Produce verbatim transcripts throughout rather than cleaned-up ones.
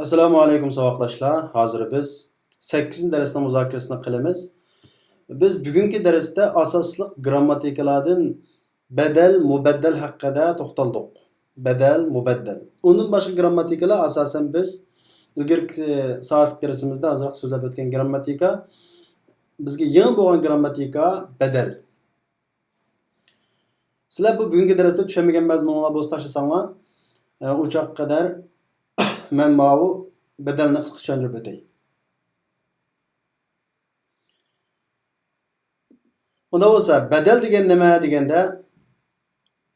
ئەسسالامۇ ئەلەيكۇم ساۋاقداشلار. ھازىر بىز سەككىزىنچى دەرسنىڭ مۇزاكىرىسىنى قىلىمىز. بىز بۈگۈنكى دەرستە ئاساسلىق گىرامماتىكىلاردىن بەدەل، مۇبەددەل ھەققىدە توختالدۇق. بەدەل، مۇبەددەل. ئۇندىن باشقا گىرامماتىكىلار ئاساسەن بىز ئىلگىرىكى سائەتلىك دەرسىمىزدە ئازراق سۆزلەپ ئۆتكەن گىرامماتىكا. بىزگە يېڭى بولغان گىرامماتىكا بەدەل. سىلەر بۇ بۈگۈنكى دەرستە چۈشەنمىگەن مەزمۇنلار بولسا تاشلىساڭلار، ئە، ئۇ چاغقا قەدەر مەن ماۋۇ بەدەلنى قىسقىچە چۈشەندۈرۈپ ئۆتەي. ئۇنداق بولسا، بەدەل دېگەن نېمە دېگەندە،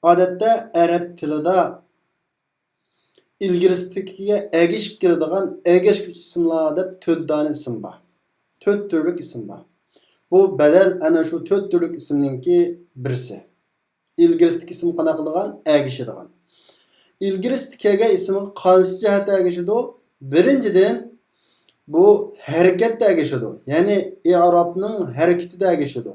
ئادەتتە ئەرەب تىلىدا ئىلگىرىسىدىكىگە ئەگىشىپ كېلىدىغان ئەگەشكۈچ ئىسىملار دەپ تۆت دانە ئىسىم بار. تۆت تۈرلۈك ئىسىم بار. بۇ بەدەل ئەنە شۇ تۆت تۈرلۈك ئىسىمنىڭكى بىرسى. ئىلگىرىسىدىكى ئىسىم قانداق قىلىدىغان؟ ئەگىشىدىغان. ئىلگىرىسىدە كەلگەن ئىسىمغا قايسى جەھەتتە ئەگىشىدۇ؟ بىرىنچىدىن، بۇ ھەرىكەتتە ئەگىشىدۇ. يەنى ئېئرابنىڭ ھەرىكىتىدە ئەگىشىدۇ.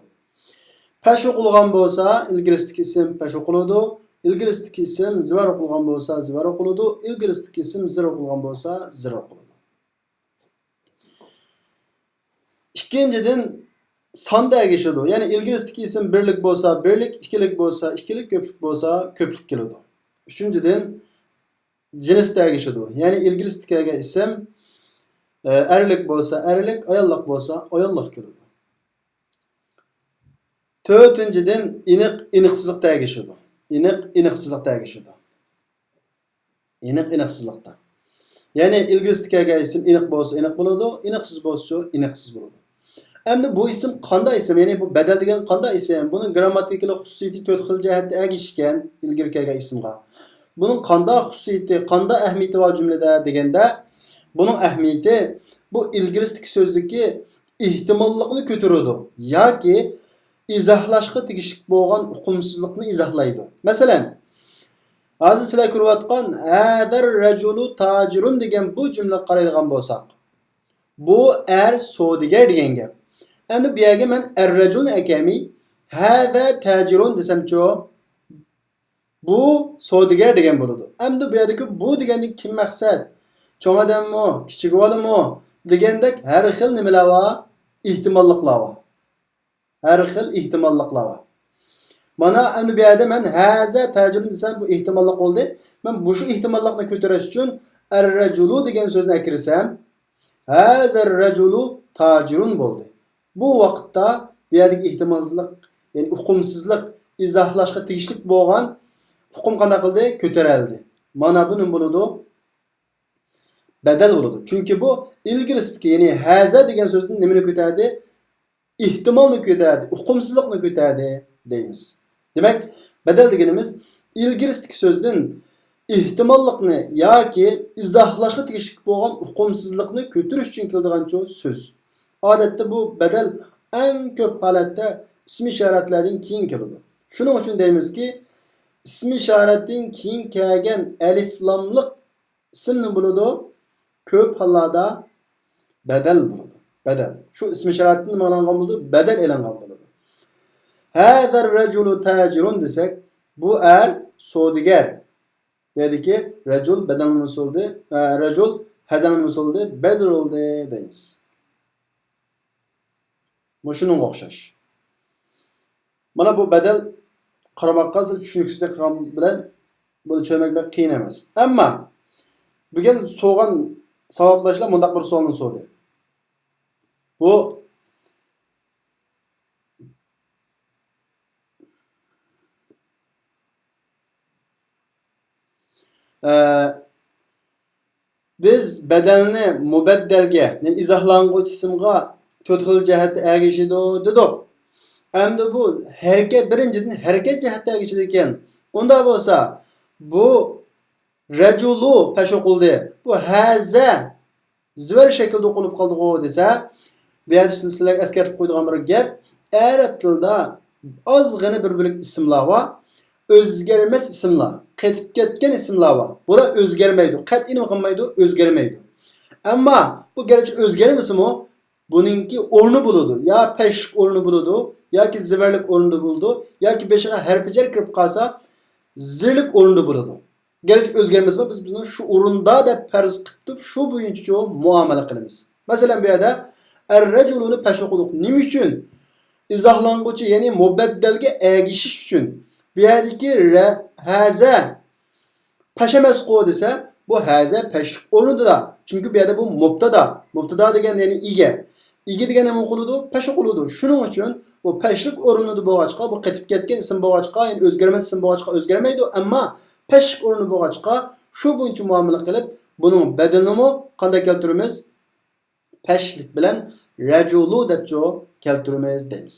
پەش ئوقۇلغان بولسا، ئىلگىرىسىدىكى ئىسىم پەش ئوقۇلىدۇ. ئىلگىرىسىدىكى ئىسىم زىۋەر ئوقۇلغان بولسا، زىۋەر ئوقۇلىدۇ. ئىلگىرىسىدىكى ئىسىم زىر ئوقۇلغان بولسا، زىر ئوقۇلىدۇ. ئىككىنچىدىن، ساندا ئەگىشىدۇ. يەنى ئىلگىرىسىدىكى ئىسىم بىرلىك بولسا بىرلىك، ئىككىلىك بولسا ئىككىلىك، كۆپلۈك بولسا كۆپلۈك كېلىدۇ. ئۈچىنچىدىن، جىنستا ئەگىشىدۇ. يەنى ئىلگىرىسىدە كەلگەن ئىسىم، ئە، ئەرلىك بولسا ئەرلىك، ئاياللىق بولسا ئاياللىق كېلىدۇ. تۆتىنچىدىن، ئېنىق، ئېنىقسىزلىقتا ئەگىشىدۇ. ئېنىق، ئېنىقسىزلىقتا ئەگىشىدۇ. ئېنىق، ئېنىقسىزلىقتا. يەنى ئىلگىرىسىدە كەلگەن ئىسىم ئېنىق بولسا ئېنىق بولىدۇ، ئېنىقسىز بولسىچۇ ئېنىقسىز بولىدۇ. ئەمدى بۇ ئىسىم قانداق ئىسىم؟ يەنى بۇ بەدەل دېگەن قانداق ئىسىم؟ بۇنىڭ گىرامماتىكىلىق خۇسۇسىيىتى تۆت خىل جەھەتتە ئەگىشكەن ئىلگىرى كەلگەن ئىسىمغا. بۇنىڭ قانداق خۇسۇسىيىتى، قانداق ئەھمىيىتى بار جۈملىدە دېگەندە، بۇنىڭ ئەھمىيىتى بۇ ئىلگىرىسىدىكى سۆزدىكى ئېھتىماللىقنى كۆتۈرىدۇ ياكى ئىزاھلاشقا تېگىشلىك بولغان ئۇقۇمسىزلىقنى ئىزاھلايدۇ. مەسىلەن، ھازىر سىلەر كۆرۈۋاتقان «ھازا رەجۇلۇ تاجىرۇن» دېگەن بۇ جۈملىگە قارايدىغان بولساق، بۇ ئەر سودىگەر دېگەن گەپ. ئەمدى بۇ يەرگە مەن «ئەر رەجۇلنى» ئەكەلمەي، «ھازا تاجىرۇن» دېسەمچۇ؟ بۇ سودىگەر دېگەن بولىدۇ. ئەمدى بۇ يەردىكى «بۇ» دېگەندىن كىم مەقسەت؟ چوڭ ئادەممۇ، كىچىك بالىمۇ دېگەندەك ھەر خىل نېمىلەر بار؟ ئېھتىماللىقلار بار. ھەر خىل ئېھتىماللىقلار بار. مانا ئەمدى بۇ يەردە مەن «ھازا تاجىرۇن» دېسەم، بۇ ئېھتىماللىق بولدى. مەن بۇ شۇ ئېھتىماللىقنى كۆتۈرۈش ئۈچۈن «ئەر رەجۇلۇ» دېگەن سۆزنى ئەكىرسەم، «ھازا رەجۇلۇ تاجىرۇن» بولدى. بۇ ۋاقىتتا بۇ يەردىكى ئېھتىمالسىزلىق، يەنى ئۇقۇمسىزلىق، ئىزاھلاشقا تېگىشلىك بولغان ئۇقۇم قانداق قىلدى؟ كۆتۈرەلدى. مانا بۇ نېمە بولىدۇ؟ بەدەل بولىدۇ. چۈنكى بۇ ئىلگىرىسىدىكى، يەنى «ھازا» دېگەن سۆزدىن نېمىنى كۆتەردى؟ ئېھتىمالنى كۆتەردى، ئۇقۇمسىزلىقنى كۆتەردى دەيمىز. دېمەك، بەدەل دېگىنىمىز ئىلگىرىسىدىكى سۆزدىن ئېھتىماللىقنى ياكى ئىزاھلاشقا تېگىشلىك بولغان ئۇقۇمسىزلىقنى كۆتۈرۈش ئۈچۈن كېلىدىغانچۇ سۆز. ئادەتتە بۇ بەدەل ئەڭ كۆپ ھالەتتە ئىسمى ئىشارەتلەردىن كېيىن كېلىدۇ. شۇنىڭ ئۈچۈن دەيمىزكى، ئىسمى ئىشارەتتىن كېيىن كەلگەن ئەلىفلاملىق ئىسىم نېمە بولىدۇ؟ كۆپ ھاللاردا بەدەل بولىدۇ. بەدەل. شۇ ئىسمى ئىشارەتتىن نېمە ئېلىنغان بولىدۇ؟ بەدەل ئېلىنغان بولىدۇ. «ھازا رەجۇلۇ تاجىرۇن» دېسەك، بۇ ئەر سودىگەر. بۇ يەردىكى رەجۇل بەدەل مەنسۇبى، ئە، رەجۇل ھازا مەنسۇبى بەدەل بولدى دەيمىز. مۇشۇنىڭغا ئوخشاش. مانا بۇ بەدەل قارىماققا سىز چۈشىنىكسىز قىلغان بىلەن بۇنى چۈشەنمەك بەك قىيىن ئەمەس. ئەمما بۈگۈن سورىغان ساۋاقداشلار مۇنداق بىر سوئالنى سورىدى. بۇ، ئە، بىز بەدەلنى مۇبەددەلگە، يەنى ئىزاھلانغۇچ ئىسىمغا تۆت خىل جەھەتتە ئەگىشىدۇ دېدۇق. ئەمدى بۇ ھەرىكەت، بىرىنچىدىن، ھەرىكەت جەھەتتە ئەگىشىدىكەن. ئۇنداق بولسا، بۇ رەجۇلۇ پەش ئوقۇلدى. بۇ ھازا زىۋەر شەكلىدە ئوقۇلۇپ قالدىغۇ دېسە، بۇ يەردە سىلەرگە ئەسكەرتىپ قويىدىغان بىر گەپ، ئەرەب تىلىدا ئازغىنە بىر بۆلەك ئىسىملار بار، ئۆزگەرمەس ئىسىملار، قېتىپ كەتكەن ئىسىملار بار. بۇلار ئۆزگەرمەيدۇ، قەتئىي نېمە قىلمايدۇ، ئۆزگەرمەيدۇ. ئەمما بۇ گەرچە ئۆزگەرمىسىمۇ، بۇنىڭكى ئورنى بولىدۇ، يا پەشلىك ئورنى بولىدۇ، ياكى زىۋەرلىك ئورنىدا بولىدۇ، ياكى بېشىغا ھەرپى جەر كىرىپ قالسا، زىرلىك ئورنىدا بولىدۇ. گەرچە ئۆزگەرمىسىمۇ، بىز بۇنى شۇ ئورۇندا دەپ پەرز قىلىپ تۇرۇپ، شۇ بويىچە مۇئامىلە قىلىمىز. مەسىلەن، بۇ يەردە ئەررەجۇلۇنى پەش ئوقۇدۇق. نېمە ئۈچۈن؟ ئىزاھلانغۇچى، يەنى مۇبەددەلگە ئەگىشىش ئۈچۈن. بۇ يەردىكى رە-، ھەزە پەش ئەمەسقۇ دېسە، بۇ ھەزە پەشلىك ئورنىدا. چۈنكى بۇ يەردە بۇ مۇبتادا. مۇبتادا دېگەن يەنى ئىگە. ئىگە دېگەن نېمە قىلىدۇ؟ پەش قىلىدۇ. شۇنىڭ ئۈچۈن بۇ پەشلىك ئورنىدا بولغاچقا، بۇ قېتىپ كەتكەن ئىسىم بولغاچقا، يەنى ئۆزگەرمەس ئىسىم بولغاچقا ئۆزگەرمەيدۇ. ئەمما پەشلىك ئورنىدا بولغاچقا، شۇ بويىچە مۇئامىلە قىلىپ، بۇنىڭ بەدىلىنىمۇ قانداق كەلتۈرىمىز؟ پەشلىك بىلەن رەجۇلۇ دەپچۇ كەلتۈرىمىز دەيمىز.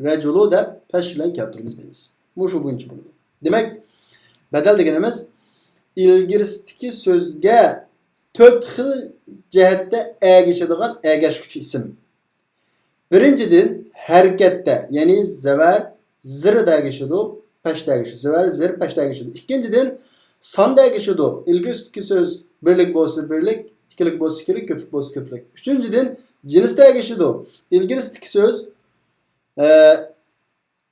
رەجۇلۇ دەپ پەش بىلەن كەلتۈرىمىز دەيمىز. مۇشۇ بويىچە بولىدۇ. دېمەك، بەدەل دېگىنىمىز ئىلگىرىسىدىكى سۆزگە تۆت خىل جەھەتتە ئەگىشىدىغان ئەگەشكۈچى ئىسىم. بىرىنچىدىن، ھەرىكەتتە، يەنى زەۋەر، زىر دەگىشىدۇ، پەش دەگىشىدۇ. زەۋەر، زىر، پەش دەگىشىدۇ. ئىككىنچىدىن، سان دەگىشىدۇ. ئىلگىرىسىدىكى سۆز بىرلىك بولسا بىرلىك، ئىككىلىك بولسا ئىككىلىك، كۆپلۈك بولسا كۆپلۈك. ئۈچىنچىدىن، جىنس دەگىشىدۇ. ئىلگىرىسىدىكى سۆز، ئە،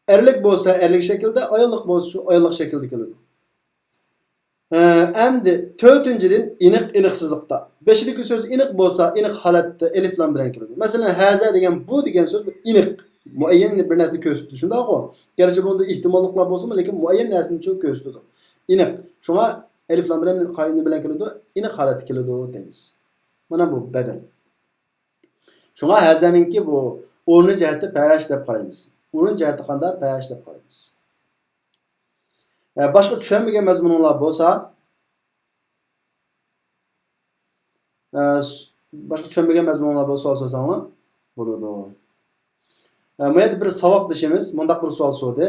ئەرلىك بولسا ئەرلىك شەكىلدە، ئاياللىق بولسا شۇ ئاياللىق شەكىلدە كېلىدۇ. ھە، ئەمدى تۆتىنچىدىن، ئېنىق، ئېنىقسىزلىقتا. بېشىدىكى سۆز ئېنىق بولسا، ئېنىق ھالەتتە ئېلىف لام بىلەن كېلىدۇ. مەسىلەن، ھازا دېگەن، بۇ دېگەن سۆز بۇ ئېنىق. مۇئەييەن بىر نەرسىنى كۆرسىتىدۇ، شۇنداققۇ؟ گەرچە بۇنىڭدا ئېھتىماللىقلار بولسىمۇ، لېكىن مۇئەييەن نەرسىنى شۇ كۆرسىتىدۇ. ئېنىق. شۇڭا ئېلىف لام بىلەن قاينى بىلەن كېلىدۇ، ئېنىق ھالەتتە كېلىدۇ دەيمىز. مانا بۇ بەدەل. شۇڭا ھازانىڭكى بۇ ئورنى جەھەتتە پەش دەپ قارايمىز. ئورۇن جەھەتتە قانداق؟ پەش دەپ قارايمىز. ئە، باشقا چۈشەنمىگەن مەزمۇنۇڭلار بولسا، ئە، س-، باشقا چۈشەنمىگەن مەزمۇنۇڭلار بولسا سوئال سورىساڭلار بولىدۇ. ئە، بۇ يەردە بىر ساۋاقدىشىمىز مۇنداق بىر سوئال سورىدى.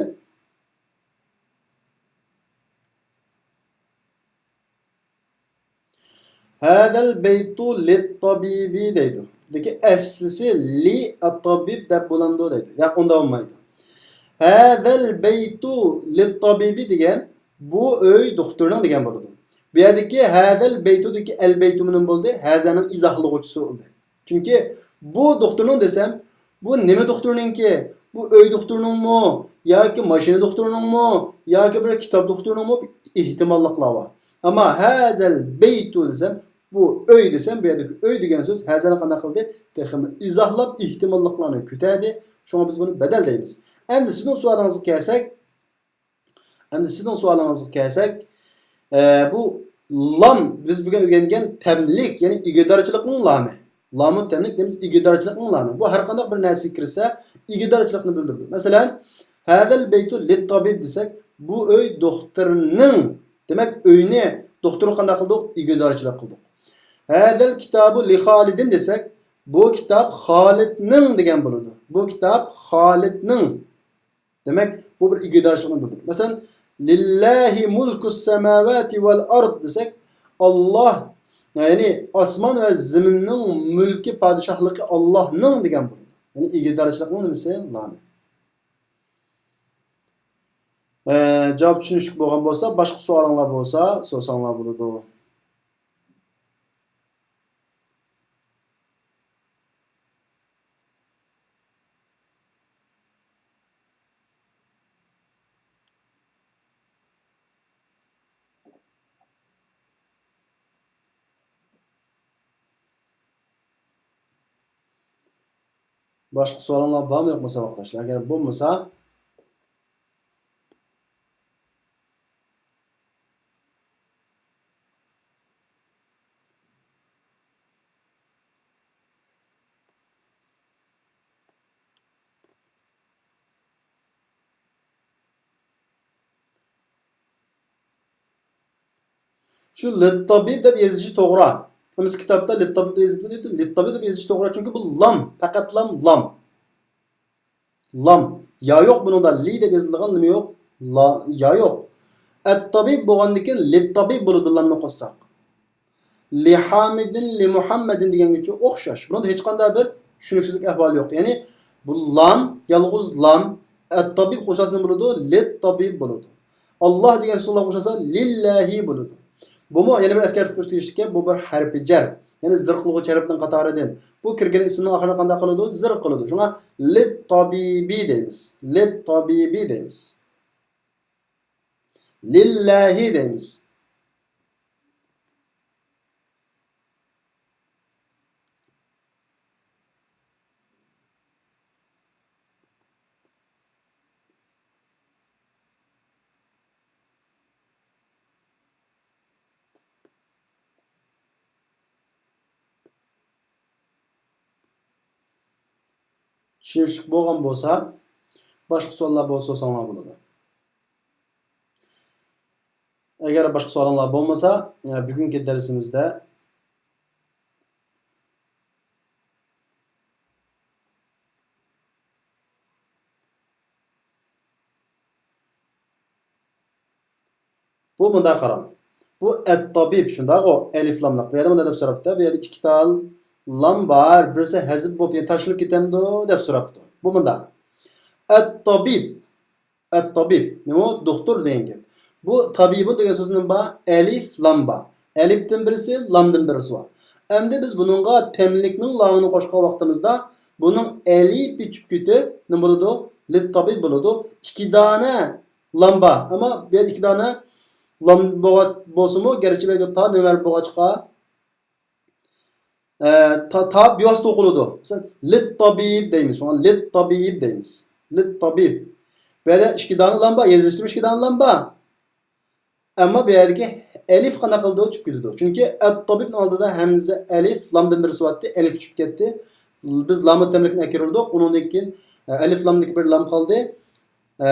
ھەزەل بەيتۇ لىتتابىبى دەيدۇ. لېكىن ئەسلىسى لى ئەتتابىب دەپ بولامدۇ دەيدۇ. ياق، ئۇنداق بولمايدۇ. ھەزەل بەيتۇ لىتتابىبى دېگەن بۇ ئۆي دوختۇرنىڭ دېگەن بولىدۇ. بۇ يەردىكى ھەزەل بەيتۇدىكى ئەل بەيتۇ مۇنىڭ بولدى، ھەزەنىڭ ئىزاھلىغۇچىسى بولدى. چۈنكى بۇ دوختۇرنىڭ دېسەم، بۇ نېمە دوختۇرنىڭكى؟ بۇ ئۆي دوختۇرنىڭمۇ ياكى ماشىنا دوختۇرنىڭمۇ ياكى بىر كىتاب دوختۇرنىڭمۇ؟ ئېھتىماللىقلار بار. ئەمما ھەزەل بەيتۇ دېسەم، بۇ ئۆي دېسەم، بۇ يەردىكى ئۆي دېگەن سۆز ھەزەنى قانداق قىلدى؟ تېخىمۇ ئىزاھلاپ ئېھتىماللىقلارنى كۆتەردى. شۇڭا بىز بۇنى بەدەل دەيمىز. ئەمدى سىزنىڭ سوئالىڭىزغا كەلسەك، ئەمدى سىزنىڭ سوئالىڭىزغا كەلسەك، ئە، بۇ لام بىز بۈگۈن ئۆگەنگەن تەملىك، يەنى ئىگىدارچىلىقنىڭ لامى. لامۇ تەملىك دېمىز، ئىگىدارچىلىقنىڭ لامى. بۇ ھەر قانداق بىر نەرسىگە كىرسە، ئىگىدارچىلىقنى بىلدۈرىدۇ. مەسىلەن، ھەزەل بەيتۇ لىتتابىب دېسەك، بۇ ئۆي دوختۇرنىڭ، دېمەك، ئۆينى دوختۇرغا قانداق قىلدۇق؟ ئىگىدارچىلىق قىلدۇق. ھەزەل كىتابۇ لىخالىدىن دېسەك، بۇ كىتاب خالىدنىڭ دېگەن بولىدۇ. بۇ كىتاب خالىدنىڭ. دېمەك، بۇ بىر ئىگىدارچىلىقنى بىلدۈرىدۇ. مەسىلەن، لىللاھى مۇلكۇس سەماۋاتى ۋەل ئارد دېسەك، ئاللاھ، يەنى ئاسمان ۋە زېمىننىڭ مۈلكى، پادىشاھلىقى ئاللاھنىڭ دېگەن بولىدۇ. يەنى ئىگىدارچىلىقنىڭ نېمىسى؟ لامى. ئە، جاۋاب چۈشىنىشلىك بولغان بولسا، باشقا سوئالىڭلار بولسا سورىساڭلار بولىدۇ. باشقا سوئالىڭلار بارمۇ يوقمۇ ساۋاقداشلار؟ ئەگەر بولمىسا، شۇ لىتتابىب دەپ يېزىشى توغرا. ئەمىسە كىتابتا لىتتابىب دەپ يېزىلىدۇ، لىتتابىب دەپ يېزىشى توغرا، چۈنكى بۇ لام، پەقەتلا لام. لام. يا يوق بۇنىڭدا، لى دەپ يېزىلىدىغان نېمە يوق؟ لا، يا يوق. ئەتتابىب بولغاندىكىن لىتتابىب بولىدۇ، لامنى قوشساق. لىھامىدىن، لىمۇھەممەدىن دېگەنگىچە ئوخشاش. بۇنىڭدا ھېچقانداق بىر چۈشىنىكسىزلىك ئەھۋالى يوق. يەنى بۇ لام، يالغۇز لام، ئەتتابىب قوشسا نېمە بولىدۇ؟ لىتتابىب بولىدۇ. ئاللاھ دېگەن سۆزلەر قوشۇلسا، لىللاھى بولىدۇ. بۇمۇ يەنە بىر ئەسكەرتىپ قويۇش تېگىشلىككەن، بۇ بىر ھەرپى جەر. يەنى زىر قىلغۇچى ھەرپنىڭ قاتارىدىن. بۇ كىرگەن ئىسىمنىڭ ئاخىرىنى قانداق قىلىدۇ؟ زىر قىلىدۇ. شۇڭا لىتتابىبى دەيمىز. لىتتابىبى دەيمىز. لىللاھى دەيمىز. چۈشىنىشلىك بولغان بولسا، باشقا سوئاللار بولسا سورىساڭلار بولىدۇ. ئەگەر باشقا سوئالىڭلار بولمىسا، بۈگۈنكى دەرسىمىزدە بۇ مۇنداق قاراڭ. بۇ ئەت-تابىب، شۇنداقغۇ؟ ئەلىف لاملىق. بۇ يەردە مۇنداق دەپ سوراپتۇ. بۇ يەردە ئىككى تال لام بار، بىرسى ھەزىپ بولۇپ، يەنى تاشلىنىپ كېتەمدۇ دەپ سوراپتۇ. بۇ مۇنداق. ئەت-تابىب. ئەت-تابىب. نېمە ئۇ؟ دوختۇر دېگەن گەپ. بۇ تابىبۇن دېگەن سۆزنىڭ بار، ئەلىف لام بار. ئەلىپتىن بىرسى، لامدىن بىرسى بار. ئەمدى بىز بۇنىڭغا تەملىكنىڭ لامىنى قوشقان ۋاقتىمىزدا، بۇنىڭ ئەلىپى چۈشۈپ كېتىپ، نېمە بولىدۇ؟ لىت-تابىب بولىدۇ. ئىككى دانە لام بار. ئەمما بۇ يەردە ئىككى دانە لام بولغاچ-، بولسىمۇ، گەرچە بۇ يەردە تا نېمە بولغاچقا، ئە، تا، تا بىۋاسىتە ئوقۇلىدۇ. مەسىلەن، لىت-تابىب دەيمىز. شۇڭا لىت-تابىب دەيمىز. لىت-تابىب. بۇ يەردە ئىككى دانە لام بار، يېزىشتىمۇ ئىككى دانە لام بار. ئەمما بۇ يەردىكى ئەلىف قانداق قىلىدۇ؟ چۈشۈپ كېتىدۇ. چۈنكى ئەت-تابىبنىڭ ئالدىدا ھەمزە، ئەلىف، لامدىن بىرسى بارتتى، ئەلىف چۈشۈپ كەتتى. بىز لامۇ تەملىكنى ئەكىرىۋەردۇق، ئۇنىڭدىن كېيىن، ئە، ئەلىف لامدىكى بىر لام قالدى. ئە،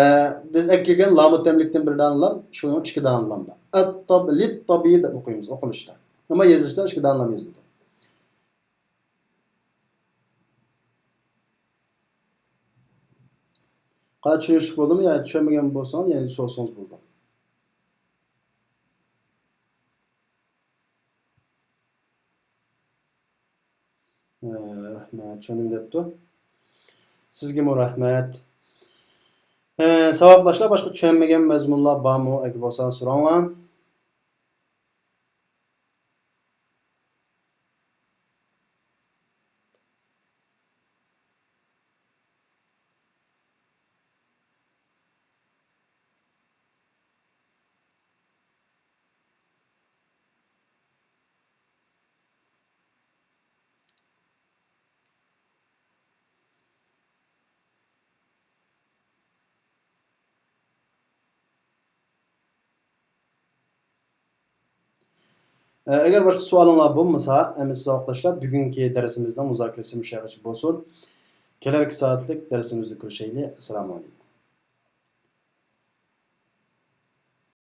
بىز ئەكىرگەن لامۇ تەملىكتىن بىر دانە لام، شۇنىڭ ئىككى دانە لام بار. ئەت-تاب-، لىت-تابىب دەپ ئوقۇيمىز ئوقۇلۇشتا. ئەمما يېزىشتا ئىككى دانە لام يېزىلىدۇ. قانداق، چۈشىنىشلىك بولدىمۇ يا چۈشەنمىگەن بولسىڭىز يەنە سورىسىڭىز بولىدۇ. ئە، رەھمەت، چۈشەندىم دەپتۇ. سىزگىمۇ رەھمەت. ئە، ساۋاقداشلار، باشقا چۈشەنمىگەن مەزمۇنلار بارمۇ؟ ئەگەر بولسا سوراڭلار. ئەگەر باشقا سوئالىڭلار بولمىسا، ھەممىسى ساۋاقداشلار، بۈگۈنكى دەرسىمىزنىڭ مۇزاكىرىسى مۇشۇ يەرگىچە بولسۇن. كېلەركى سائەتلىك دەرسىمىزدە كۆرۈشەيلى. ئەسسالامۇ ئەلەيكۇم.